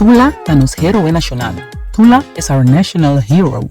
Tula ta nos héroe nashonal. Tula is our national hero.